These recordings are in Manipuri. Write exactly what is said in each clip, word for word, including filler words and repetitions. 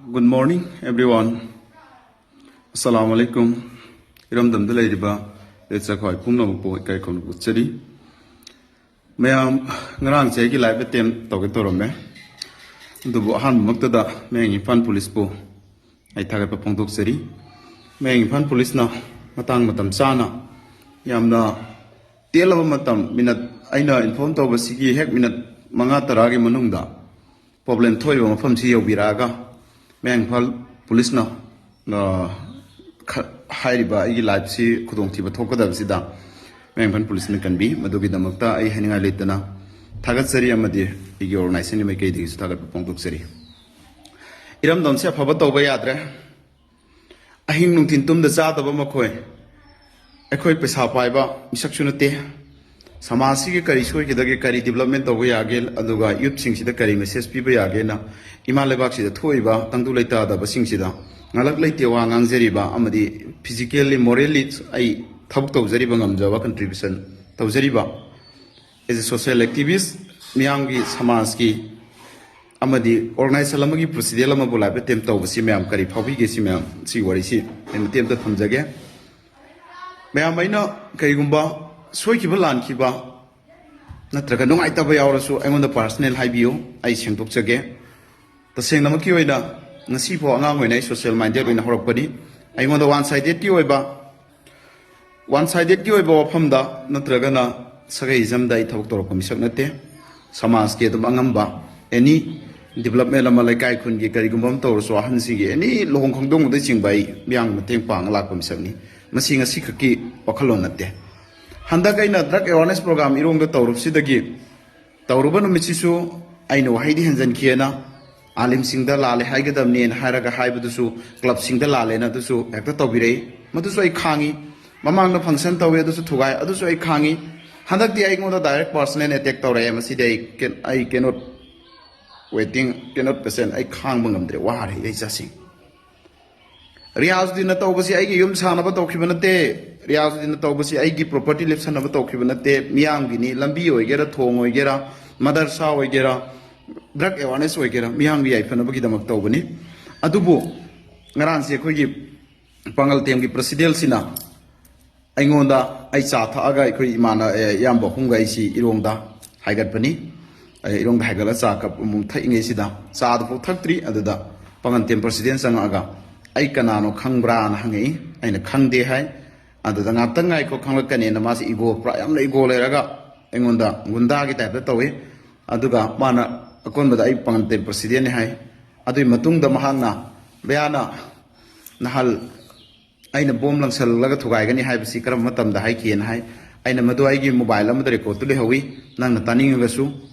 Good morning, everyone. Assalamu alaikum. ꯏꯔꯝꯗꯝꯗ ꯂꯩꯔꯤꯕ ꯂꯩꯆꯈꯣꯏ ꯄꯨꯝꯅꯃꯛꯄꯨ ꯏꯀꯥꯏ ꯈꯨꯝꯅꯕ ꯎꯠꯆꯔꯤ꯫ ꯃꯌꯥꯝ, ꯉꯔꯥꯡꯁꯦ ꯑꯩꯒꯤ live attempt ꯇꯧꯒꯦ ꯇꯧꯔꯝꯃꯦ, ꯑꯗꯨꯕꯨ ꯑꯍꯥꯟꯕꯃꯛꯇꯗ ꯃꯌꯥꯡ ꯏꯝꯐꯥꯜ ꯄꯨꯂꯤꯁꯄꯨ ꯑꯩ ꯊꯥꯒꯠꯄ ꯐꯣꯡꯗꯣꯛꯆꯔꯤ꯫ ꯃꯌꯥꯡ ꯏꯝꯐꯥꯜ ꯄꯨꯂꯤꯁꯅ ꯃꯇꯥꯡ ꯃꯇꯝ ꯆꯥꯅ, ꯌꯥꯝꯅ ꯇꯦꯜꯂꯕ ꯃꯇꯝ, ꯃꯤꯅꯠ, ꯑꯩꯅ inform ꯇꯧꯕꯁꯤꯒꯤ ꯍꯦꯛ ꯃꯤꯅꯠ ꯃꯉꯥ ꯇꯔꯥꯒꯤ ꯃꯅꯨꯡꯗ problem ꯊꯣꯛꯏꯕ ꯃꯐꯝꯁꯤ ꯌꯧꯕꯤꯔꯛꯑꯒ ꯃꯌꯥꯡ ꯏꯝꯐꯥꯜ ꯄꯨꯂꯤꯁꯅ, ꯑ, ꯈ-, ꯍꯥꯏꯔꯤꯕ ꯑꯩꯒꯤ liveꯁꯤ ꯈꯨꯗꯣꯡꯊꯤꯕ ꯊꯣꯛꯀꯗꯕꯁꯤꯗ ꯃꯌꯥꯡ ꯏꯝꯐꯥꯜ ꯄꯨꯂꯤꯁꯅ ꯀꯟꯕꯤ꯫ ꯃꯗꯨꯒꯤꯗꯃꯛꯇ ꯑꯩ ꯍꯥꯏꯅꯤꯡꯉꯥꯏ ꯂꯩꯇꯅ ꯊꯥꯒꯠꯆꯔꯤ ꯑꯃꯗꯤ ꯑꯩꯒꯤ organizationꯒꯤ ꯃꯥꯏꯀꯩꯗꯒꯤꯁꯨ ꯊꯥꯒꯠꯄ ꯐꯣꯡꯗꯣꯛꯆꯔꯤ꯫ ꯏꯔꯝꯗꯝꯁꯤ ꯑꯐꯕ ꯇꯧꯕ ꯌꯥꯗ꯭ꯔꯦ꯫ ꯑꯍꯤꯡ ꯅꯨꯡꯊꯤꯟ ꯇꯨꯝꯗ ꯆꯥꯗꯕ ꯃꯈꯣꯏ, ꯑꯩꯈꯣꯏ ꯄꯩꯁꯥ ꯄꯥꯏꯕ ꯃꯤꯁꯛꯁꯨ ꯅꯠꯇꯦ꯫ ꯁꯃꯥꯖꯁꯤꯒꯤ ꯀꯔꯤ ꯁꯣꯏꯈꯤꯗꯒꯦ, ꯀꯔꯤ development ꯇꯧꯕ ꯌꯥꯒꯦ, ꯑꯗꯨꯒ youthꯁꯤꯡꯁꯤꯗ ꯀꯔꯤ message ꯄꯤꯕ ꯌꯥꯒꯦꯅ ꯏꯃꯥ ꯂꯩꯕꯥꯛꯁꯤꯗ ꯊꯣꯛꯏꯕ ꯇꯪꯗꯨ ꯂꯩꯇꯥꯗꯕꯁꯤꯡꯁꯤꯗ ꯉꯥꯂꯛ ꯂꯩꯇꯦ ꯋꯥ ꯉꯥꯡꯖꯔꯤꯕ ꯑꯃꯗꯤ physically, morally ꯑꯩ ꯊꯕꯛ ꯇꯧꯖꯔꯤꯕ, ꯉꯝꯖꯕ contribution ꯇꯧꯖꯔꯤꯕ as a social activist, ꯃꯤꯌꯥꯝꯒꯤ, ꯁꯃꯥꯖꯀꯤ ꯑꯃꯗꯤ organization ꯑꯃꯒꯤ procedure ꯑꯃꯕꯨ live attempt ꯇꯧꯕꯁꯤ ꯃꯌꯥꯝ ꯀꯔꯤ ꯐꯥꯎꯕꯤꯒꯦ? ꯁꯤ ꯃꯌꯥꯝ, ꯁꯤ ꯋꯥꯔꯤꯁꯤ ꯑꯩ ꯃꯇꯦꯛ ꯑꯃꯇ ꯊꯝꯖꯒꯦ꯫ ꯃꯌꯥꯝ, ꯑꯩꯅ ꯀꯔꯤꯒꯨꯝꯕ ꯁꯣꯏꯈꯤꯕ ꯂꯥꯟꯈꯤꯕ ꯅꯠꯇ꯭ꯔꯒ ꯅꯨꯡꯉꯥꯏꯇꯕ ꯌꯥꯎꯔꯁꯨ ꯑꯩꯉꯣꯟꯗ personal ꯍꯥꯏꯕꯤꯌꯨ, ꯑꯩ ꯁꯦꯡꯗꯣꯛꯆꯒꯦ꯫ ꯇꯁꯦꯡꯅꯃꯛꯀꯤ ꯑꯣꯏꯅ ꯉꯁꯤꯐꯥꯎ ꯑꯉꯥꯡ ꯑꯣꯏꯅ ꯑꯩ social minded ꯑꯣꯏꯅ ꯍꯧꯔꯛꯄꯅꯤ꯫ ꯑꯩꯉꯣꯟꯗ one sidedꯀꯤ ꯑꯣꯏꯕ, one sidedꯀꯤ ꯑꯣꯏꯕ ꯋꯥꯐꯝꯗ ꯅꯠꯇ꯭ꯔꯒꯅ ꯁꯥꯒꯩ ꯏꯖꯝꯗ ꯑꯩ ꯊꯕꯛ ꯇꯧꯔꯛꯄ ꯃꯤꯁꯛ ꯅꯠꯇꯦ꯫ ꯁꯃꯥꯖꯀꯤ ꯑꯗꯨꯝ ꯑꯉꯝꯕ any development ꯑꯃ, ꯂꯩꯀꯥꯏ ꯈꯨꯟꯒꯤ ꯀꯔꯤꯒꯨꯝꯕ ꯑꯃ ꯇꯧꯔꯁꯨ, ꯑꯍꯟꯁꯤꯡꯒꯤ any ꯂꯨꯍꯣꯡ ꯈꯣꯡꯗꯣꯡꯕꯗꯒꯤꯆꯤꯡꯕ ꯑꯩ ꯃꯤꯌꯥꯝꯒꯤ ꯃꯇꯦꯡ ꯄꯥꯡꯉ ꯂꯥꯛꯄ ꯃꯤꯁꯛꯅꯤ꯫ ꯃꯁꯤ ꯉꯁꯤ ꯈꯛꯀꯤ ꯋꯥꯈꯜꯂꯣꯟ ꯅꯠꯇꯦ꯫ ꯍꯟꯗꯛ ꯑꯩꯅ drug awareness program ꯏꯔꯣꯡꯗ ꯇꯧꯔꯨꯕꯁꯤꯗꯒꯤ, ꯇꯧꯔꯨꯕ ꯅꯨꯃꯤꯠꯁꯤꯁꯨ ꯑꯩꯅ ꯋꯥꯍꯩꯗꯤ ꯍꯦꯟꯖꯟꯈꯤꯑꯅ, ꯑꯥꯂꯤꯝꯁꯤꯡꯗ ꯂꯥꯜꯂꯦ ꯍꯥꯏꯒꯗꯕꯅꯦꯅ ꯍꯥꯏꯔꯒ ꯍꯥꯏꯕꯗꯨꯁꯨ clubꯁꯤꯡꯗ ꯂꯥꯜꯂꯦꯅ ꯑꯗꯨꯁꯨ ꯍꯦꯛꯇ ꯇꯧꯕꯤꯔꯛꯏ꯫ ꯃꯗꯨꯁꯨ ꯑꯩ ꯈꯥꯡꯉꯤ꯫ ꯃꯃꯥꯡꯗ function ꯇꯧꯋꯤ, ꯑꯗꯨꯁꯨ ꯊꯨꯒꯥꯏ, ꯑꯗꯨꯁꯨ ꯑꯩ ꯈꯥꯡꯉꯤ꯫ ꯍꯟꯗꯛꯇꯤ ꯑꯩꯉꯣꯟꯗ direct personal attack ꯇꯧꯔꯛꯑꯦ꯫ ꯃꯁꯤꯗꯤ ꯑꯩ ꯀꯦꯟ-, ꯑꯩ cannot waiting, cannot patient, ꯑꯩ ꯈꯥꯡꯕ ꯉꯝꯗ꯭ꯔꯦ, ꯋꯥꯔꯦ ꯑꯩ ꯏꯆꯥꯁꯤꯡ꯫ ꯔꯤꯌꯥꯖꯨꯗꯤꯟꯅ ꯇꯧꯕꯁꯤ ꯑꯩꯒꯤ ꯌꯨꯝ ꯁꯥꯅꯕ ꯇꯧꯈꯤꯕ ꯅꯠꯇꯦ꯫ ꯔꯤꯌꯥꯖꯨꯗꯤꯟꯅ ꯇꯧꯕꯁꯤ ꯑꯩꯒꯤ property ꯂꯦꯞꯁꯟꯅꯕ ꯇꯧꯈꯤꯕ ꯅꯠꯇꯦ꯫ ꯃꯤꯌꯥꯝꯒꯤꯅꯤ꯫ ꯂꯝꯕꯤ ꯑꯣꯏꯒꯦꯔꯥ, ꯊꯣꯡ ꯑꯣꯏꯒꯦꯔꯥ, ꯃꯗꯔꯁꯥ ꯑꯣꯏꯒꯦꯔꯥ, drug awareness ꯑꯣꯏꯒꯦꯔꯥ, ꯃꯤꯌꯥꯝꯒꯤ ꯌꯥꯏꯐꯅꯕꯒꯤꯗꯃꯛ ꯇꯧꯕꯅꯤ꯫ ꯑꯗꯨꯕꯨ ꯉꯔꯥꯡꯁꯦ ꯑꯩꯈꯣꯏꯒꯤ ꯄꯥꯡꯒꯜ ꯇꯦꯝꯒꯤ ꯄ꯭ꯔꯁꯤꯗꯦꯟꯁꯤꯅ ꯑꯩꯉꯣꯟꯗ, ꯑꯩ ꯆꯥ ꯊꯛꯑꯒ ꯑꯩꯈꯣꯏ ꯏꯃꯥꯅ-, ꯑꯦ, ꯏꯌꯥꯝꯕ ꯑꯍꯨꯝꯒ ꯑꯩꯁꯤ ꯏꯔꯣꯡꯗ ꯍꯥꯏꯒꯠꯄꯅꯤ꯫ ꯑꯩ ꯏꯔꯣꯡꯗ ꯍꯥꯏꯒꯠꯂꯒ ꯆꯥ ꯀꯞ ꯑꯃꯨꯛ ꯊꯛꯏꯉꯩꯁꯤꯗ, ꯆꯥꯗꯨꯐꯥꯎ ꯊꯛꯇ꯭ꯔꯤ, ꯑꯗꯨꯗ ꯄꯥꯡꯒꯜ ꯇꯦꯝ ꯄ꯭ꯔꯁꯤꯗꯦꯟ ꯆꯪꯉꯛꯑꯒ, "ꯑꯩ ꯀꯅꯥꯅꯣ ꯈꯪꯕ꯭ꯔꯥꯅ?" ꯍꯪꯉꯛꯏ꯫ ꯑꯩꯅ "ꯈꯪꯗꯦ" ꯍꯥꯏ꯫ ꯑꯗꯨꯗ "ꯉꯥꯛꯇꯪ ꯉꯥꯏꯈꯣ, ꯈꯪꯂꯛꯀꯅꯦꯅ" ꯃꯥꯁꯤ ꯏꯒꯣ ꯄꯨꯔꯥ ꯌꯥꯝꯅ ꯏꯒꯣ ꯂꯩꯔꯒ ꯑꯩꯉꯣꯟꯗ ꯒꯨꯟꯗꯥꯒꯤ ꯇꯥꯏꯞꯇ ꯇꯧꯏ꯫ ꯑꯗꯨꯒ ꯃꯥꯅ ꯑꯀꯣꯟꯕꯗ "ꯑꯩ ꯄꯥꯡꯒꯜ ꯇꯦꯝ ꯄ꯭ꯔꯁꯤꯗꯦꯟꯅꯤ" ꯍꯥꯏ꯫ ꯑꯗꯨꯒꯤ ꯃꯇꯨꯡꯗ ꯃꯍꯥꯛꯅ, "ꯚꯌꯥꯅ ꯅꯍꯥꯜ ꯑꯩꯅ ꯕꯣꯝ ꯂꯪꯁꯜꯂꯒ ꯊꯨꯒꯥꯏꯒꯅꯤ ꯍꯥꯏꯕꯁꯤ ꯀꯔꯝꯕ ꯃꯇꯝꯗ ꯍꯥꯏꯈꯤꯑꯅ?" ꯍꯥꯏ꯫ ꯑꯩꯅ "ꯃꯗꯨ ꯑꯩꯒꯤ ꯃꯣꯕꯥꯏꯜ ꯑꯃꯗ ꯔꯦꯀꯣꯔꯠꯇꯨ ꯂꯩꯍꯧꯋꯤ, ꯅꯪꯅ ꯇꯥꯅꯤꯡꯉꯒꯁꯨ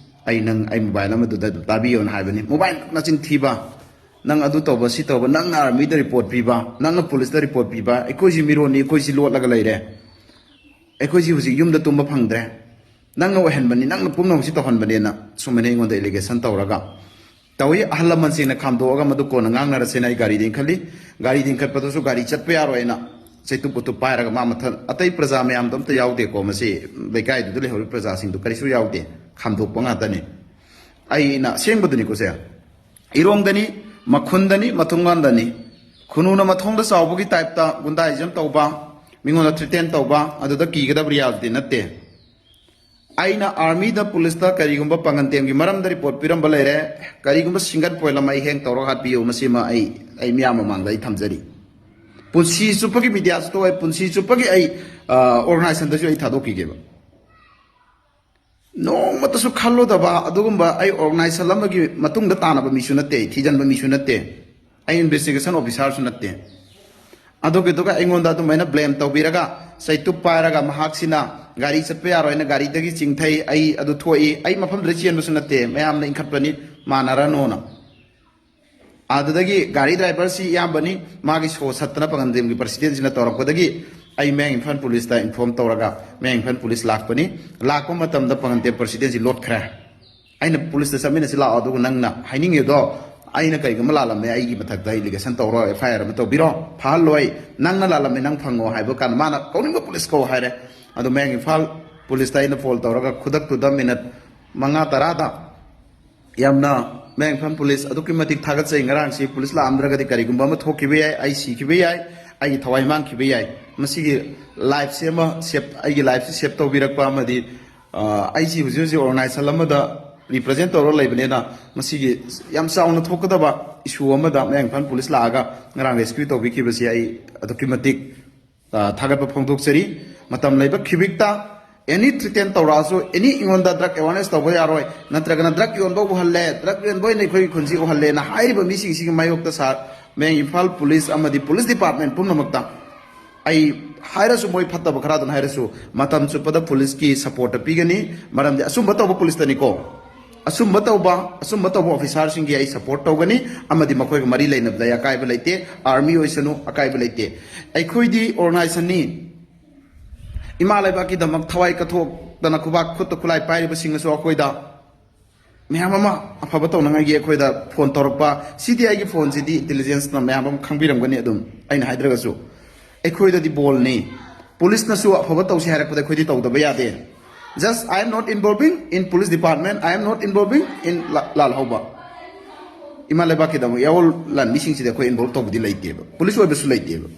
ꯑꯩ ꯅꯪ, ꯑꯩ ꯃꯣꯕꯥꯏꯜ ꯑꯃꯗꯨꯗ ꯑꯗꯨꯝ ꯇꯥꯕꯤꯌꯣꯅ" ꯍꯥꯏꯕꯅꯤ꯫ "ꯃꯣꯕꯥꯏꯜ ꯅꯆꯤꯟ ꯊꯤꯕ, ꯅꯪ ꯑꯗꯨ ꯇꯧꯕ, ꯁꯤ ꯇꯧꯕ, ꯅꯪꯅ ꯑꯥꯔꯃꯤꯗ ꯔꯤꯄꯣꯔꯠ ꯄꯤꯕ, ꯅꯪꯅ ꯄꯨꯂꯤꯁꯇ ꯔꯤꯄꯣꯔꯠ ꯄꯤꯕ, ꯑꯩꯈꯣꯏꯁꯤ ꯃꯤꯔꯣꯟꯅꯤ, ꯑꯩꯈꯣꯏꯁꯤ ꯂꯣꯠꯂꯒ ꯂꯩꯔꯦ, ꯑꯩꯈꯣꯏꯁꯤ ꯍꯧꯖꯤꯛ ꯌꯨꯝꯗ ꯇꯨꯝꯕ ꯐꯪꯗ꯭ꯔꯦ, ꯅꯪꯅ ꯑꯣꯏꯍꯟꯕꯅꯤ, ꯅꯪꯅ ꯄꯨꯝꯅꯃꯛꯁꯤ ꯇꯧꯍꯟꯕꯅꯦꯅ" ꯁꯨꯃꯥꯏꯅ ꯑꯩꯉꯣꯟꯗ ꯑꯦꯂꯤꯒꯦꯁꯟ ꯇꯧꯔꯒ ꯇꯧꯏ꯫ ꯑꯍꯜ ꯂꯃꯟꯁꯤꯡꯅ ꯈꯥꯝꯗꯣꯛꯑꯒ ꯃꯗꯨ ꯀꯣꯟꯅ ꯉꯥꯡꯅꯔꯁꯦꯅ ꯑꯩ ꯒꯥꯔꯤꯗ ꯏꯟꯈꯠꯂꯤ꯫ ꯒꯥꯔꯤꯗ ꯏꯟꯈꯠꯄꯗꯁꯨ ꯒꯥꯔꯤ ꯆꯠꯄ ꯌꯥꯔꯣꯏꯅ ꯆꯩꯇꯨꯞ ꯎꯇꯨꯞ ꯄꯥꯏꯔꯒ ꯃꯥ ꯃꯊꯟ, ꯑꯇꯩ ꯄ꯭ꯔꯖꯥ ꯃꯌꯥꯝꯗꯣ ꯑꯝꯇ ꯌꯥꯎꯗꯦꯀꯣ, ꯃꯁꯤ ꯂꯩꯀꯥꯏꯗꯨꯗ ꯂꯩꯍꯧꯔꯤꯕ ꯄ꯭ꯔꯖꯥꯁꯤꯡꯗꯨ ꯀꯔꯤꯁꯨ ꯌꯥꯎꯗꯦ, ꯈꯥꯝꯗꯣꯛꯄ ꯉꯥꯛꯇꯅꯤ꯫ ꯑꯩꯅ ꯑꯁꯦꯡꯕꯗꯨꯅꯤꯀꯣ ꯁꯦ꯫ ꯏꯔꯣꯡꯗꯅꯤ, ꯃꯈꯨꯟꯗꯅꯤ, ꯃꯊꯨꯝꯒꯥꯟꯗꯅꯤ꯫ ꯈꯨꯅꯨꯅ ꯃꯊꯣꯡꯗ ꯆꯥꯎꯕꯒꯤ ꯇꯥꯏꯞꯇ ꯒꯨꯟꯗꯥꯏꯖꯝ ꯇꯧꯕ, ꯃꯤꯉꯣꯟꯗ ꯊ꯭ꯔꯤꯇꯦꯟ ꯇꯧꯕ, ꯑꯗꯨꯗ ꯀꯤꯒꯗꯕ ꯔꯤꯌꯥꯖꯗꯤ ꯅꯠꯇꯦ꯫ ꯑꯩꯅ ꯑꯥꯔꯃꯤꯗ, ꯄꯨꯂꯤꯁꯇ ꯀꯔꯤꯒꯨꯝꯕ ꯄꯥꯡꯒꯟꯇꯦꯝꯒꯤ ꯃꯔꯝꯗ ꯔꯤꯄꯣꯔꯠ ꯄꯤꯔꯝꯕ ꯂꯩꯔꯦ, ꯀꯔꯤꯒꯨꯝꯕ ꯁꯤꯡꯒꯠ ꯄꯣꯏꯟ ꯑꯃ ꯑꯩ ꯍꯦꯡ ꯇꯧꯔꯒ ꯍꯥꯠꯄꯤꯌꯨ, ꯃꯁꯤꯃ ꯑꯩ, ꯑꯩ ꯃꯤꯌꯥꯝ ꯃꯃꯥꯡꯗ ꯑꯩ ꯊꯝꯖꯔꯤ꯫ ꯄꯨꯟꯁꯤ ꯆꯨꯞꯄꯒꯤ ꯃꯤꯗꯤꯌꯥꯁꯨ ꯊꯣꯛꯑꯦ, ꯄꯨꯟꯁꯤ ꯆꯨꯞꯄꯒꯤ ꯑꯩ, ꯑ, ꯑꯣꯔꯒꯅꯥꯏꯖꯦꯁꯟꯗꯁꯨ ꯑꯩ ꯊꯥꯗꯣꯛꯈꯤꯒꯦꯕ꯫ ꯅꯣꯡꯃꯇꯁꯨ ꯈꯜꯂꯨꯗꯕ ꯑꯗꯨꯒꯨꯝꯕ, ꯑꯩ ꯑꯣꯔꯒꯅꯥꯏꯖꯦꯁꯟ ꯑꯃꯒꯤ ꯃꯇꯨꯡꯗ ꯇꯥꯟꯅꯕ ꯃꯤꯁꯨ ꯅꯠꯇꯦ, ꯊꯤꯖꯤꯟꯕ ꯃꯤꯁꯨ ꯅꯠꯇꯦ, ꯑꯩ ꯏꯟꯚꯦꯁꯇꯤꯒꯦꯁꯟ ꯑꯣꯐꯤꯁꯥꯔꯁꯨ ꯅꯠꯇꯦ꯫ ꯑꯗꯨꯒꯤꯗꯨꯒ ꯑꯩꯉꯣꯟꯗ ꯑꯗꯨꯃꯥꯏꯅ ꯕ꯭ꯂꯦꯝ ꯇꯧꯕꯤꯔꯒ, ꯆꯩꯇꯨꯞ ꯄꯥꯏꯔꯒ, ꯃꯍꯥꯛꯁꯤꯅ ꯒꯥꯔꯤ ꯆꯠꯄ ꯌꯥꯔꯣꯏꯅ ꯒꯥꯔꯤꯗꯒꯤ ꯆꯤꯡꯊꯩ, ꯑꯩ ꯑꯗꯨ ꯊꯣꯛꯏ, ꯑꯩ ꯃꯐꯝꯗꯨꯗ ꯆꯦꯟꯕꯁꯨ ꯅꯠꯇꯦ, ꯃꯌꯥꯝꯅ ꯏꯟꯈꯠꯄꯅꯤ, ꯃꯥꯟꯅꯔꯅꯣꯅ꯫ ꯑꯗꯨꯗꯒꯤ ꯒꯥꯔꯤ ꯗ꯭ꯔꯥꯏꯚꯔꯁꯤ ꯏꯌꯥꯝꯕꯅꯤ, ꯃꯥꯒꯤ ꯁꯣ ꯁꯠꯇꯅ ꯄꯥꯡꯒꯟꯇꯦꯝꯒꯤ ꯄ꯭ꯔꯁꯤꯗꯦꯟꯁꯤꯅ ꯇꯧꯔꯛꯄꯗꯒꯤ ꯑꯩ ꯃꯌꯥꯡ ꯏꯝꯐꯥꯜ ꯄꯨꯂꯤꯁꯇ ꯏꯟꯐꯣꯔꯝ ꯇꯧꯔꯒ ꯃꯌꯥꯡ ꯏꯝꯐꯥꯜ ꯄꯨꯂꯤꯁ ꯂꯥꯛꯄꯅꯤ꯫ ꯂꯥꯛꯄ ꯃꯇꯝꯗ ꯄꯥꯡꯒꯟꯇꯦꯝ ꯄ꯭ꯔꯁꯤꯗꯦꯟꯁꯤ ꯂꯣꯠꯈ꯭ꯔꯦ꯫ ꯑꯩꯅ ꯄꯨꯂꯤꯁꯇ ꯆꯠꯃꯤꯟꯅꯁꯤ ꯂꯥꯛꯑꯣ, ꯑꯗꯨꯒ ꯅꯪꯅ ꯍꯥꯏꯅꯤꯡꯉꯤꯗꯣ, "ꯑꯩꯅ ꯀꯔꯤꯒꯨꯝꯕ ꯂꯥꯜꯂꯝꯃꯦ, ꯑꯩꯒꯤ ꯃꯊꯛꯇ ꯑꯦꯂꯤꯒꯦꯁꯟ ꯇꯧꯔꯣ, ꯑꯦꯐ ꯑꯥꯏ ꯑꯥꯔ ꯑꯃ ꯇꯧꯕꯤꯔꯣ, ꯐꯥꯍꯜꯂꯣ, ꯑꯩ ꯅꯪꯅ ꯂꯥꯜꯂꯝꯃꯦ, ꯅꯪ ꯐꯪꯉꯣ" ꯍꯥꯏꯕ ꯀꯥꯟꯗ ꯃꯥꯅ "ꯀꯧꯅꯤꯡꯕ ꯄꯨꯂꯤꯁ ꯀꯧ" ꯍꯥꯏꯔꯦ꯫ ꯑꯗꯣ ꯃꯌꯥꯡ ꯏꯝꯐꯥꯜ ꯄꯨꯂꯤꯁꯇ ꯑꯩꯅ ꯐꯣꯟ ꯇꯧꯔꯒ ꯈꯨꯗꯛꯇꯨꯗ ꯃꯤꯅꯠ ꯃꯉꯥ ꯇꯔꯥꯗ ꯌꯥꯝꯅ ꯃꯌꯥꯡ ꯏꯝꯐꯥꯜ ꯄꯨꯂꯤꯁ ꯑꯗꯨꯛꯀꯤ ꯃꯇꯤꯛ ꯊꯥꯒꯠꯆꯩ꯫ ꯉꯔꯥꯡꯁꯤ ꯄꯨꯂꯤꯁ ꯂꯥꯛꯑꯝꯗ꯭ꯔꯒꯗꯤ ꯀꯔꯤꯒꯨꯝꯕ ꯑꯃ ꯊꯣꯛꯈꯤꯕ ꯌꯥꯏ, ꯑꯩ ꯁꯤꯈꯤꯕ ꯌꯥꯏ, ꯑꯩꯒꯤ ꯊꯋꯥꯏ ꯃꯥꯡꯈꯤꯕ ꯌꯥꯏ꯫ ꯃꯁꯤꯒꯤ ꯂꯥꯏꯐꯁꯦ ꯑꯃ ꯁꯦꯞ ꯑꯩꯒꯤ ꯂꯥꯏꯐꯁꯦ ꯁꯦꯞ ꯇꯧꯕꯤꯔꯛꯄ ꯑꯃꯗꯤ ꯑꯩꯁꯤ ꯍꯧꯖꯤꯛ ꯍꯧꯖꯤꯛ ꯑꯣꯔꯒꯅꯥꯏꯖꯦꯁꯟ ꯑꯃꯗ ꯔꯤꯄ꯭ꯔꯖꯦꯟ ꯇꯧꯔꯒ ꯂꯩꯕꯅꯤꯅ ꯃꯁꯤꯒꯤ ꯌꯥꯝ ꯆꯥꯎꯅ ꯊꯣꯛꯀꯗꯕ ꯏꯁꯨ ꯑꯃꯗ ꯃꯌꯥꯡ ꯏꯝꯐꯥꯜ ꯄꯨꯂꯤꯁ ꯂꯥꯛꯑꯒ ꯉꯔꯥꯡ ꯔꯦꯁꯀ꯭ꯌꯨ ꯇꯧꯕꯤꯈꯤꯕꯁꯤ ꯑꯩ ꯑꯗꯨꯛꯀꯤ ꯃꯇꯤꯛ ꯊꯥꯒꯠꯄ ꯐꯣꯡꯗꯣꯛꯆꯔꯤ꯫ ꯃꯇꯝ ꯂꯩꯕ ꯈꯤꯕꯤꯛꯇ ꯑꯦꯅꯤ ꯊ꯭ꯔꯤꯇꯦꯟ ꯇꯧꯔꯛꯑꯁꯨ, ꯑꯦꯅꯤ ꯑꯩꯉꯣꯟꯗ ꯗ꯭ꯔꯒ ꯑꯦꯋꯥꯔꯅꯦꯁ ꯇꯧꯕ ꯌꯥꯔꯣꯏ, ꯅꯠꯇ꯭ꯔꯒꯅ ꯗ꯭ꯔꯒ ꯌꯣꯟꯕ ꯎꯍꯜꯂꯦ, ꯗ꯭ꯔꯒ ꯌꯣꯟꯕ ꯑꯣꯏꯅ ꯑꯩꯈꯣꯏꯒꯤ ꯈꯨꯟꯁꯤ ꯎꯍꯜꯂꯦꯅ ꯍꯥꯏꯔꯤꯕ ꯃꯤꯁꯤꯡꯁꯤꯒꯤ ꯃꯥꯌꯣꯛꯇ ꯁꯥꯔ, ꯃꯌꯥꯡ ꯏꯝꯐꯥꯜ ꯄꯨꯂꯤꯁ ꯑꯃꯗꯤ ꯄꯨꯂꯤꯁ ꯗꯤꯄꯥꯔꯠꯃꯦꯟ ꯄꯨꯝꯅꯃꯛꯇ ꯑꯩ ꯍꯥꯏꯔꯁꯨ, ꯃꯣꯏ ꯐꯠꯇꯕ ꯈꯔ ꯑꯗꯨꯅ ꯍꯥꯏꯔꯁꯨ, ꯃꯇꯝ ꯆꯨꯞꯄꯗ ꯄꯨꯂꯤꯁꯀꯤ ꯁꯄꯣꯔꯠꯇ ꯄꯤꯒꯅꯤ꯫ ꯃꯔꯝꯗꯤ ꯑꯆꯨꯝꯕ ꯇꯧꯕ ꯄꯨꯂꯤꯁꯇꯅꯤꯀꯣ꯫ ꯑꯆꯨꯝꯕ ꯇꯧꯕ ꯑꯆꯨꯝꯕ ꯇꯧꯕ ꯑꯣꯐꯤꯁꯥꯔꯁꯤꯡꯒꯤ ꯑꯩ ꯁꯄꯣꯔꯠ ꯇꯧꯒꯅꯤ, ꯑꯃꯗꯤ ꯃꯈꯣꯏꯒ ꯃꯔꯤ ꯂꯩꯅꯕꯗ ꯑꯩ ꯑꯀꯥꯏꯕ ꯂꯩꯇꯦ꯫ ꯑꯥꯔꯃꯤ ꯑꯣꯏꯁꯅꯨ, ꯑꯀꯥꯏꯕ ꯂꯩꯇꯦ꯫ ꯑꯩꯈꯣꯏꯗꯤ ꯑꯣꯔꯒꯅꯥꯏꯖꯦꯁꯟꯅꯤ꯫ ꯏꯃꯥ ꯂꯩꯕꯥꯛꯀꯤꯗꯃꯛ ꯊꯋꯥꯏ ꯀꯠꯊꯣꯛꯇꯅ ꯈꯨꯕꯥꯛ ꯈꯨꯠꯇ ꯈꯨꯠꯂꯥꯏ ꯄꯥꯏꯔꯤꯕꯁꯤꯡꯅꯁꯨ ꯑꯩꯈꯣꯏꯗ ꯃꯌꯥꯝ ꯑꯃ ꯑꯐꯕ ꯇꯧꯅꯉꯥꯏꯒꯤ ꯑꯩꯈꯣꯏꯗ ꯐꯣꯟ ꯇꯧꯔꯛꯄ꯫ ꯁꯤꯗꯤ ꯑꯩꯒꯤ ꯐꯣꯟꯁꯤꯗꯤ ꯏꯟꯇꯦꯂꯤꯖꯦꯟꯁꯅ ꯃꯌꯥꯝ ꯑꯃ ꯈꯪꯕꯤꯔꯝꯒꯅꯤ꯫ ꯑꯗꯨꯝ ꯑꯩꯅ ꯍꯥꯏꯗ꯭ꯔꯒꯁꯨ ꯑꯩꯈꯣꯏꯗꯗꯤ ꯕꯣꯜꯅꯤ꯫ ꯄꯨꯂꯤꯁꯅꯁꯨ ꯑꯐꯕ ꯇꯧꯁꯤ ꯍꯥꯏꯔꯛꯄꯗ ꯑꯩꯈꯣꯏꯗꯤ ꯇꯧꯗꯕ ꯌꯥꯗꯦ꯫ Just I am not involving in police department, I am not involving in ꯂꯥꯜꯍꯧꯕ꯫ ꯏꯃꯥ ꯂꯩꯕꯥꯛꯀꯤꯗꯃꯛ ꯌꯥꯑꯣꯜ ꯂꯥꯟꯕꯤꯁꯤꯡꯁꯤꯗ ꯑꯩꯈꯣꯏ ꯏꯟꯚꯣꯜꯕ ꯇꯧꯕꯗꯤ ꯂꯩꯇꯦꯕ, ꯄꯨꯂꯤꯁ ꯑꯣꯏꯕꯁꯨ ꯂꯩꯇꯦꯕ꯫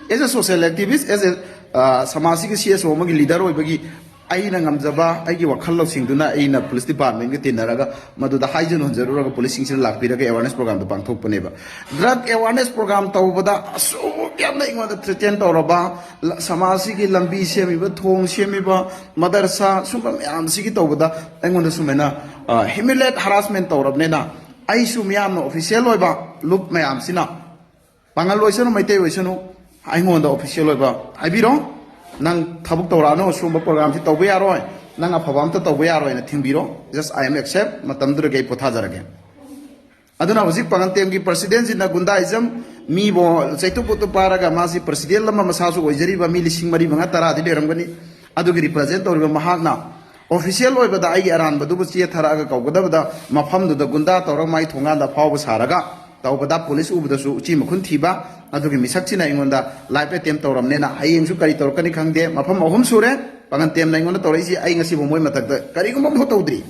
As a social activist, as a ꯁꯃꯥꯖꯁꯤꯒꯤ C S ꯑꯣ ꯑꯃꯒꯤ ꯂꯤꯗꯔ ꯑꯣꯏꯕꯒꯤ ꯑꯩꯅ ꯉꯝꯖꯕ ꯑꯩꯒꯤ ꯋꯥꯈꯜ ꯂꯧꯁꯤꯡꯗꯨꯅ ꯑꯩꯅ ꯄꯨꯂꯤꯁ ꯗꯤꯄꯥꯔꯠꯃꯦꯟꯒ ꯇꯤꯟꯅꯔꯒ ꯃꯗꯨꯗ ꯍꯥꯏꯖꯅꯨ ꯍꯟꯖꯔꯨꯔꯒ ꯄꯨꯂꯤꯁꯁꯤꯡꯁꯤꯗ ꯂꯥꯛꯄꯤꯔꯒ ꯑꯦꯋꯥꯔꯅꯦꯁ ꯄ꯭ꯔꯣꯒ꯭ꯔꯥꯝꯗꯣ ꯄꯥꯡꯊꯣꯛꯄꯅꯦꯕ꯫ ꯗ꯭ꯔꯒ ꯑꯦꯋꯥꯔꯅꯦꯁ ꯄ꯭ꯔꯣꯒ꯭ꯔꯥꯝ ꯇꯧꯕꯗ ꯑꯁꯨꯛ ꯌꯥꯝꯅ ꯑꯩꯉꯣꯟꯗ ꯊ꯭ꯔꯦꯇꯦꯟ ꯇꯧꯔꯕ, ꯁꯃꯥꯖꯁꯤꯒꯤ ꯂꯝꯕꯤ ꯁꯦꯝꯃꯤꯕ, ꯊꯣꯡ ꯁꯦꯝꯃꯤꯕ, ꯃꯗꯔꯁꯥ ꯁꯨꯝꯕ ꯃꯌꯥꯝꯁꯤꯒꯤ ꯇꯧꯕꯗ ꯑꯩꯉꯣꯟꯗ ꯁꯨꯃꯥꯏꯅ ꯍ꯭ꯌꯨꯃꯤꯂꯦꯠ ꯍꯔꯥꯁꯃꯦꯟ ꯇꯧꯔꯕꯅꯤꯅ ꯑꯩꯁꯨ ꯃꯤꯌꯥꯝꯅ ꯑꯣꯐꯤꯁꯤꯌꯦꯜ ꯑꯣꯏꯕ ꯂꯨꯞ ꯃꯌꯥꯝꯁꯤꯅ ꯄꯥꯡꯒꯜ ꯑꯣꯏꯁꯅꯨ, ꯃꯩꯇꯩ ꯑꯣꯏꯁꯅꯨ, ꯑꯩꯉꯣꯟꯗ ꯑꯣꯐꯤꯁꯤꯌꯦꯜ ꯑꯣꯏꯕ ꯍꯥꯏꯕꯤꯔꯣ꯫ ꯅꯪ ꯊꯕꯛ ꯇꯧꯔꯛꯑꯅꯨ, ꯁꯤꯒꯨꯝꯕ ꯄ꯭ꯔꯣꯒ꯭ꯔꯥꯝꯁꯤ ꯇꯧꯕ ꯌꯥꯔꯣꯏ, ꯅꯪ ꯑꯐꯕ ꯑꯝꯇ ꯇꯧꯕ ꯌꯥꯔꯣꯏꯅ ꯊꯤꯡꯕꯤꯔꯣ꯫ Just I am accept, ꯃꯇꯝꯗꯨꯗꯒꯤ ꯑꯩ ꯄꯣꯊꯥꯖꯔꯒꯦ꯫ ꯑꯗꯨꯅ ꯍꯧꯖꯤꯛ ꯄꯥꯡꯒꯟꯇꯦꯝꯒꯤ ꯄ꯭ꯔꯁꯤꯗꯦꯟꯁꯤꯅ ꯒꯨꯟꯗꯥꯏꯖꯝ, ꯃꯤꯕꯨ ꯆꯩꯇꯨꯞ ꯄꯨꯠꯇꯨꯞ ꯄꯥꯔꯒ ꯃꯥꯁꯤ ꯄ꯭ꯔꯁꯤꯗꯦꯟ ꯑꯃ ꯃꯁꯥꯁꯨ ꯑꯣꯏꯖꯔꯤꯕ ꯃꯤ ꯂꯤꯁꯤꯡ ꯃꯔꯤ ꯃꯉꯥ ꯇꯔꯥꯗꯤ ꯂꯩꯔꯝꯒꯅꯤ꯫ ꯑꯗꯨꯒꯤ ꯔꯤꯄ꯭ꯔꯖꯦꯟ ꯇꯧꯔꯤꯕ ꯃꯍꯥꯛꯅ ꯑꯣꯐꯤꯁꯤꯌꯦꯜ ꯑꯣꯏꯕꯗ ꯑꯩꯒꯤ ꯑꯔꯥꯟꯕꯗꯨꯕꯨ ꯆꯦ ꯊꯥꯔꯛꯑꯒ ꯀꯧꯒꯗꯕꯗ ꯃꯐꯝꯗꯨꯗ ꯒꯨꯟꯗꯥ ꯇꯧꯔꯒ ꯃꯥꯏ ꯊꯣꯡꯒꯥꯟꯗ ꯐꯥꯎꯕ ꯁꯥꯔꯒ ꯇꯧꯕꯗ ꯄꯨꯂꯤꯁ ꯎꯕꯗꯁꯨ ꯎꯆꯤ ꯃꯈꯨꯟ ꯊꯤꯕ ꯑꯗꯨꯒꯤ ꯃꯤꯁꯛꯁꯤꯅ ꯑꯩꯉꯣꯟꯗ ꯂꯥꯏꯐ ꯑꯦꯇꯦꯝ ꯇꯧꯔꯝꯅꯦꯅ ꯍꯌꯦꯡꯁꯨ ꯀꯔꯤ ꯇꯧꯔꯛꯀꯅꯤ ꯈꯪꯗꯦ꯫ ꯃꯐꯝ ꯑꯍꯨꯝ ꯁꯨꯔꯦ ꯄꯥꯡꯒꯟꯇꯦꯝꯅ ꯑꯩꯉꯣꯟꯗ ꯇꯧꯔꯛꯏꯁꯤ꯫ ꯑꯩ ꯉꯁꯤꯕꯨ ꯃꯣꯏ ꯃꯊꯛꯇ ꯀꯔꯤꯒꯨꯝꯕ ꯑꯃꯐꯥꯎ ꯇꯧꯗ꯭ꯔꯤ꯫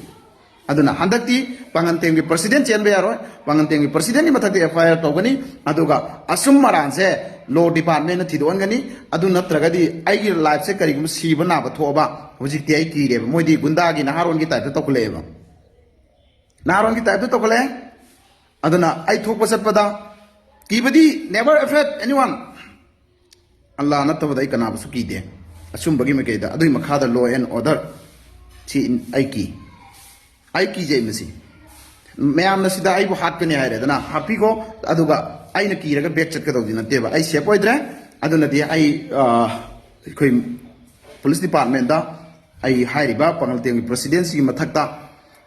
ꯑꯗꯨꯅ ꯍꯟꯗꯛꯇꯤ ꯄꯥꯉꯟꯇꯦꯝꯒꯤ ꯄ꯭ꯔꯁꯤꯗꯦꯟ ꯆꯦꯟꯕ ꯌꯥꯔꯣꯏ꯫ ꯄꯥꯉꯟꯇꯦꯝꯒꯤ ꯄ꯭ꯔꯁꯤꯗꯦꯟꯒꯤ ꯃꯊꯛꯇ ꯑꯦꯐ ꯑꯥꯏ ꯑꯥꯔ ꯇꯧꯒꯅꯤ꯫ ꯑꯗꯨꯒ ꯑꯆꯨꯝ ꯑꯔꯥꯟꯁꯦ ꯂꯣ ꯗꯤꯄꯥꯔꯠꯃꯦꯟꯅ ꯊꯤꯗꯣꯛꯍꯟꯒꯅꯤ꯫ ꯑꯗꯨ ꯅꯠꯇ꯭ꯔꯒꯗꯤ ꯑꯩꯒꯤ ꯂꯥꯏꯐꯁꯦ ꯀꯔꯤꯒꯨꯝꯕ ꯁꯤꯕ ꯅꯥꯕ ꯊꯣꯛꯑꯕ, ꯍꯧꯖꯤꯛꯇꯤ ꯑꯩ ꯀꯤꯔꯦꯕ꯫ ꯃꯣꯏꯗꯤ ꯒꯨꯟꯗꯥꯒꯤ ꯅꯍꯥꯔꯣꯟꯒꯤ ꯇꯥꯏꯞꯇ ꯇꯧꯈꯠꯂꯛꯑꯦꯕ꯫ ꯅꯍꯥꯔꯣꯟꯒꯤ ꯇꯥꯏꯞꯇ ꯇꯧꯈꯠꯂꯛꯑꯦ꯫ ꯑꯗꯨꯅ ꯑꯩ ꯊꯣꯛꯄ ꯆꯠꯄꯗ ꯀꯤꯕꯗꯤ never afraid anyone꯫ ꯑꯜꯂꯥ ꯅꯠꯇꯕꯗ ꯑꯩ ꯀꯅꯥꯕꯨꯁꯨ ꯀꯤꯗꯦ꯫ ꯑꯆꯨꯝꯕꯒꯤ ꯃꯥꯏꯀꯩꯗ, ꯑꯗꯨꯒꯤ ꯃꯈꯥꯗ law and order꯫ ꯁꯤ ꯑꯩ ꯀꯤ꯫ ꯑꯩ ꯀꯤꯖꯩ ꯃꯁꯤ꯫ ꯃꯌꯥꯝꯅ ꯁꯤꯗ ꯑꯩꯕꯨ ꯍꯥꯠꯀꯅꯤ ꯍꯥꯏꯔꯦꯗꯅ, ꯍꯥꯠꯄꯤꯈꯣ꯫ ꯑꯗꯨꯒ ꯑꯩꯅ ꯀꯤꯔꯒ ꯕꯦꯛ ꯆꯠꯀꯗꯧꯗꯤ ꯅꯠꯇꯦꯕ꯫ ꯑꯩ ꯁꯦꯐ ꯑꯣꯏꯗ꯭ꯔꯦ꯫ ꯑꯗꯨꯅꯗꯤ ꯑꯩ, ꯑ, ꯑꯩꯈꯣꯏ ꯄꯨꯂꯤꯁ ꯗꯤꯄꯥꯔꯠꯃꯦꯟꯗ ꯑꯩ ꯍꯥꯏꯔꯤꯕ ꯄꯥꯉꯜꯇꯦꯝꯒꯤ ꯄ꯭ꯔꯁꯤꯗꯦꯟꯁꯤꯒꯤ ꯃꯊꯛꯇ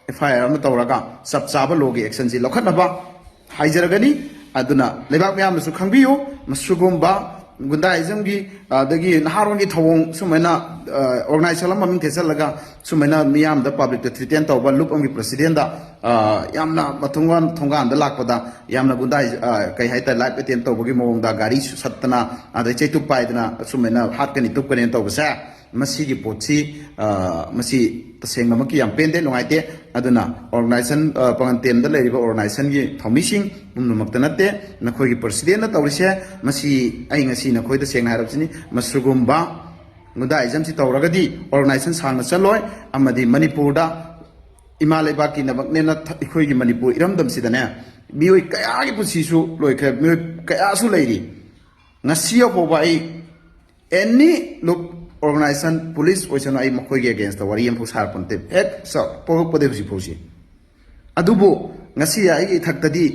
ꯑꯦꯐ ꯑꯥꯏ ꯑꯥꯔ ꯑꯃ ꯇꯧꯔꯒ ꯆꯞ ꯆꯥꯕ ꯂꯣꯒꯤ ꯑꯦꯛꯁꯟꯁꯤ ꯂꯧꯈꯠꯅꯕ ꯍꯥꯏꯖꯔꯒꯅꯤ꯫ ꯑꯗꯨꯅ ꯂꯩꯕꯥꯛ ꯃꯤꯌꯥꯝꯅꯁꯨ ꯈꯪꯕꯤꯌꯨ, ꯃꯁꯤꯒꯨꯝꯕ ꯒꯨꯟꯗꯥꯏꯖꯝꯒꯤ, ꯑꯗꯒꯤ ꯅꯍꯥꯔꯣꯟꯒꯤ ꯊꯧꯑꯣꯡ ꯁꯨꯃꯥꯏꯅ, ꯑ, ꯑꯣꯔꯒꯅꯥꯏꯖꯦꯁꯟ ꯑꯃ ꯃꯃꯤꯡ ꯊꯦꯠꯆꯜꯂꯒ ꯁꯨꯃꯥꯏꯅ ꯃꯤꯌꯥꯝꯗ ꯄꯕ꯭ꯂꯤꯛꯇ ꯊ꯭ꯔꯤꯇꯦꯟ ꯇꯧꯕ ꯂꯨꯞ ꯑꯃꯒꯤ ꯄ꯭ꯔꯁꯤꯗꯦꯟꯗ, ꯑ, ꯌꯥꯝꯅ ꯃꯊꯣꯡꯒꯥꯟ ꯊꯣꯡꯒꯥꯟꯗ ꯂꯥꯛꯄꯗ ꯌꯥꯝꯅ ꯒꯨꯟꯗꯥꯏ-, ꯑ, ꯀꯩ ꯍꯥꯏꯇꯥꯔꯦ, ꯂꯥꯏꯐ ꯑꯦꯇꯦꯝ ꯇꯧꯕꯒꯤ ꯃꯑꯣꯡꯗ ꯒꯥꯔꯤ ꯁꯠꯇꯅ ꯑꯗꯩ ꯆꯩꯇꯨꯞ ꯄꯥꯏꯗꯅ ꯑꯁꯨꯃꯥꯏꯅ ꯍꯥꯠꯀꯅꯤ ꯇꯨꯞꯀꯅꯤ ꯇꯧꯕꯁꯦ, ꯃꯁꯤꯒꯤ ꯄꯣꯠꯁꯤ, ꯑ, ꯃꯁꯤ ꯇꯁꯦꯡꯅꯃꯛꯀꯤ ꯌꯥꯝ ꯄꯦꯟꯗꯦ, ꯅꯨꯡꯉꯥꯏꯇꯦ꯫ ꯑꯗꯨꯅ ꯑꯣꯔꯒꯅꯥꯏꯖꯦꯁꯟ, ꯑ, ꯄꯥꯉꯟꯇꯦꯝꯗ ꯂꯩꯔꯤꯕ ꯑꯣꯔꯒꯅꯥꯏꯖꯦꯁꯟꯒꯤ ꯊꯧꯃꯤꯁꯤꯡ ꯄꯨꯝꯅꯃꯛꯇ ꯅꯠꯇꯦ, ꯅꯈꯣꯏꯒꯤ ꯄ꯭ꯔꯁꯤꯗꯦꯟꯅ ꯇꯧꯔꯤꯁꯦ, ꯃꯁꯤ ꯑꯩ ꯉꯁꯤ ꯅꯈꯣꯏꯗ ꯁꯦꯡꯅ ꯍꯥꯏꯔꯕꯁꯤꯅꯤ, ꯃꯁꯤꯒꯨꯝꯕ ꯒꯨꯟꯗꯥꯏꯖꯝꯁꯤ ꯇꯧꯔꯒꯗꯤ ꯑꯣꯔꯒꯅꯥꯏꯖꯦꯁꯟ ꯁꯥꯡꯅ ꯆꯠꯂꯣꯏ꯫ ꯑꯃꯗꯤ ꯃꯅꯤꯄꯨꯔꯗ ꯏꯃꯥ ꯂꯩꯕꯥꯛꯀꯤ ꯅꯕꯛꯅꯦꯅ ꯊ-, ꯑꯩꯈꯣꯏꯒꯤ ꯃꯅꯤꯄꯨꯔ ꯏꯔꯝꯗꯝꯁꯤꯗꯅꯦ, ꯃꯤꯑꯣꯏ ꯀꯌꯥꯒꯤ ꯄꯨꯟꯁꯤꯁꯨ ꯂꯣꯏꯈ꯭ꯔꯦ, ꯃꯤꯑꯣꯏ ꯀꯌꯥꯁꯨ ꯂꯩꯔꯤ꯫ ꯉꯁꯤ ꯐꯥꯎꯕ ꯑꯩ ꯑꯦꯅꯤ ꯂꯨꯞ, ꯑꯣꯔꯒꯅꯥꯏꯖꯦꯁꯟ, ꯄꯨꯂꯤꯁ ꯑꯣꯏꯁꯅꯨ, ꯑꯩ ꯃꯈꯣꯏꯒꯤ ꯑꯒꯦꯟꯁꯇ ꯋꯥꯔꯤ ꯑꯃꯐꯥꯎ ꯁꯥꯔꯛꯄ ꯅꯠꯇꯦ, ꯍꯦꯛ ꯆ-, ꯄꯣꯛꯂꯛꯄꯗꯒꯤ ꯍꯧꯖꯤꯛ ꯐꯥꯎꯁꯤ꯫ ꯑꯗꯨꯕꯨ ꯉꯁꯤ ꯑꯩꯒꯤ ꯏꯊꯛꯇꯗꯤ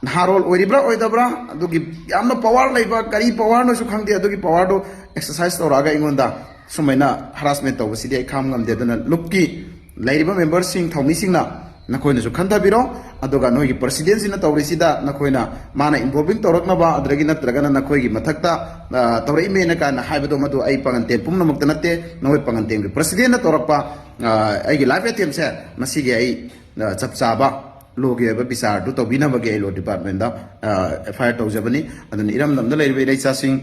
ꯅꯍꯥꯔꯣꯜ ꯑꯣꯏꯔꯤꯕ꯭ꯔꯥ ꯑꯣꯏꯗꯕ꯭ꯔꯥ, ꯑꯗꯨꯒꯤ ꯌꯥꯝꯅ ꯄꯋꯥꯔ ꯂꯩꯕ, ꯀꯔꯤ ꯄꯋꯥꯔꯅꯣꯁꯨ ꯈꯪꯗꯦ, ꯑꯗꯨꯒꯤ ꯄꯋꯥꯔꯗꯣ ꯑꯦꯛꯁꯔꯁꯥꯏꯁ ꯇꯧꯔꯛꯑꯒ ꯑꯩꯉꯣꯟꯗ ꯁꯨꯃꯥꯏꯅ ꯍꯔꯥꯁꯃꯦꯟ ꯇꯧꯕꯁꯤꯗꯤ ꯑꯩ ꯈꯥꯝ ꯉꯝꯗꯦ꯫ ꯑꯗꯨꯅ ꯂꯨꯞꯀꯤ ꯂꯩꯔꯤꯕ ꯃꯦꯝꯕꯔꯁꯤꯡ, ꯊꯧꯃꯤꯁꯤꯡꯅ ꯅꯈꯣꯏꯅꯁꯨ ꯈꯟꯊꯕꯤꯔꯣ꯫ ꯑꯗꯨꯒ ꯅꯣꯏꯒꯤ ꯄ꯭ꯔꯁꯤꯗꯦꯟꯁꯤꯅ ꯇꯧꯔꯤꯁꯤꯗ ꯅꯈꯣꯏꯅ ꯃꯥꯅ ꯏꯟꯚꯣꯜꯚꯤꯡ ꯇꯧꯔꯛꯅꯕ, ꯑꯗꯨꯗꯒꯤ ꯅꯠꯇ꯭ꯔꯒꯅ ꯅꯈꯣꯏꯒꯤ ꯃꯊꯛꯇ, ꯑ, ꯇꯧꯔꯛꯏꯃꯦꯅ ꯀꯥꯏꯅ ꯍꯥꯏꯕꯗꯣ, ꯃꯗꯨ ꯑꯩ ꯄꯥꯉꯟꯇꯦꯝ ꯄꯨꯝꯅꯃꯛꯇ ꯅꯠꯇꯦ, ꯅꯈꯣꯏ ꯄꯥꯉꯟꯇꯦꯝꯒꯤ ꯄ꯭ꯔꯁꯤꯗꯦꯟꯅ ꯇꯧꯔꯛꯄ, ꯑ, ꯑꯩꯒꯤ ꯂꯥꯏꯐ ꯑꯦꯇꯦꯝꯁꯦ, ꯃꯁꯤꯒꯤ ꯑꯩ, ꯑ, ꯆꯞ ꯆꯥꯕ ꯂꯣꯒꯤ ꯑꯣꯏꯕ ꯕꯤꯆꯥꯔꯗꯨ ꯇꯧꯕꯤꯅꯕꯒꯤ ꯑꯩ ꯂꯣ ꯗꯤꯄꯥꯔꯠꯃꯦꯟꯗ, ꯑ, ꯑꯦꯐ ꯑꯥꯏ ꯑꯥꯔ ꯇꯧꯖꯕꯅꯤ꯫ ꯑꯗꯨꯅ ꯏꯔꯝꯗꯝꯗ ꯂꯩꯔꯤꯕ ꯏꯔꯩꯆꯥꯁꯤꯡ,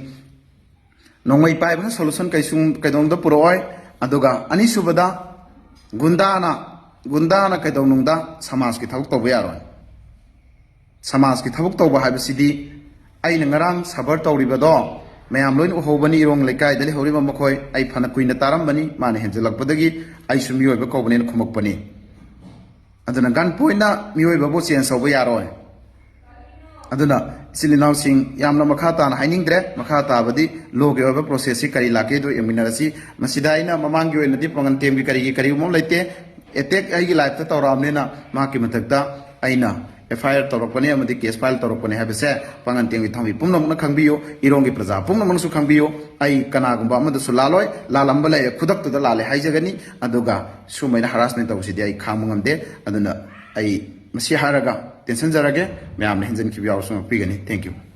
ꯅꯣꯡꯃꯩ ꯄꯥꯏꯕꯅ ꯁꯣꯂꯨꯁꯟ ꯀꯩꯁꯨ ꯀꯩꯗꯧꯅꯨꯡꯗ ꯄꯨꯔꯛꯑꯣꯏ꯫ ꯑꯗꯨꯒ ꯑꯅꯤꯁꯨꯕꯗ, ꯒꯨꯟꯗꯥꯅ ꯒꯨꯟꯗꯥꯅ ꯀꯩꯗꯧꯅꯨꯡꯗ ꯁꯃꯥꯖꯀꯤ ꯊꯕꯛ ꯇꯧꯕ ꯌꯥꯔꯣꯏ꯫ ꯁꯃꯥꯖꯀꯤ ꯊꯕꯛ ꯇꯧꯕ ꯍꯥꯏꯕꯁꯤꯗꯤ, ꯑꯩꯅ ꯉꯔꯥꯡ ꯁꯕꯔ ꯇꯧꯔꯤꯕꯗꯣ ꯃꯌꯥꯝ ꯂꯣꯏꯅ ꯎꯍꯧꯕꯅꯤ꯫ ꯏꯔꯣꯡ ꯂꯩꯀꯥꯏꯗ ꯂꯩꯍꯧꯔꯤꯕ ꯃꯈꯣꯏ, ꯑꯩ ꯐꯅ ꯀꯨꯏꯅ ꯇꯥꯔꯝꯕꯅꯤ꯫ ꯃꯥꯅ ꯍꯦꯟꯖꯜꯂꯛꯄꯗꯒꯤ ꯑꯩꯁꯨ ꯃꯤꯑꯣꯏꯕ ꯀꯧꯕꯅꯦꯅ ꯈꯨꯝꯃꯛꯄꯅꯤ꯫ ꯑꯗꯨꯅ gun pointꯅ ꯃꯤꯑꯣꯏꯕꯕꯨ change ꯇꯧꯕ ꯌꯥꯔꯣꯏ꯫ ꯑꯗꯨꯅ ꯏꯆꯤꯜ ꯏꯅꯥꯎꯁꯤꯡ, ꯌꯥꯝꯅ ꯃꯈꯥ ꯇꯥꯅ ꯍꯥꯏꯅꯤꯡꯗ꯭ꯔꯦ꯫ ꯃꯈꯥ ꯇꯥꯕꯗꯤ lawꯒꯤ ꯑꯣꯏꯕ processꯁꯤ ꯀꯔꯤ ꯂꯥꯛꯀꯦꯗꯣ ꯌꯦꯡꯃꯤꯟꯅꯔꯁꯤ꯫ ꯃꯁꯤꯗ ꯑꯩꯅ ꯃꯃꯥꯡꯒꯤ ꯑꯣꯏꯅꯗꯤ ꯄꯥꯡꯒꯟ ꯇꯦꯝꯒꯤ ꯀꯔꯤꯒꯤ ꯀꯔꯤꯒꯨꯝꯕ ꯑꯃ ꯂꯩꯇꯦ꯫ Attack ꯑꯩꯒꯤ lifeꯇ ꯇꯧꯔꯛꯑꯕꯅꯤꯅ ꯃꯍꯥꯛꯀꯤ ꯃꯊꯛꯇ ꯑꯩꯅ F I R ꯇꯧꯔꯛꯄꯅꯤ ꯑꯃꯗꯤ case file ꯇꯧꯔꯛꯄꯅꯤ ꯍꯥꯏꯕꯁꯦ ꯄꯥꯡꯒꯟ ꯇꯦꯝꯒꯤ ꯊꯧꯃꯤ ꯄꯨꯝꯅꯃꯛꯅ ꯈꯪꯕꯤꯌꯨ, ꯏꯔꯣꯡꯒꯤ ꯄ꯭ꯔꯖꯥ ꯄꯨꯝꯅꯃꯛꯅꯁꯨ ꯈꯪꯕꯤꯌꯨ꯫ ꯑꯩ ꯀꯅꯥꯒꯨꯝꯕ ꯑꯃꯗꯁꯨ ꯂꯥꯜꯂꯣꯏ, ꯂꯥꯜꯂꯝꯕ ꯂꯩꯔꯦ ꯈꯨꯗꯛꯇꯨꯗ ꯂꯥꯜꯂꯦ ꯍꯥꯏꯖꯒꯅꯤ꯫ ꯑꯗꯨꯒ ꯁꯨꯃꯥꯏꯅ harassment ꯇꯧꯕꯁꯤꯗꯤ ꯑꯩ ꯈꯥꯡꯕ ꯉꯝꯗꯦ꯫ ꯑꯗꯨꯅ ꯑꯩ ꯃꯁꯤ ꯍꯥꯏꯔꯒ ꯇꯦꯟꯁꯤꯟꯖꯔꯒꯦ, ꯃꯌꯥꯝꯅ ꯍꯦꯟꯖꯟꯈꯤꯕ ꯌꯥꯎꯔꯁꯨ ꯉꯥꯛꯄꯤꯒꯅꯤ꯫ Thank you꯫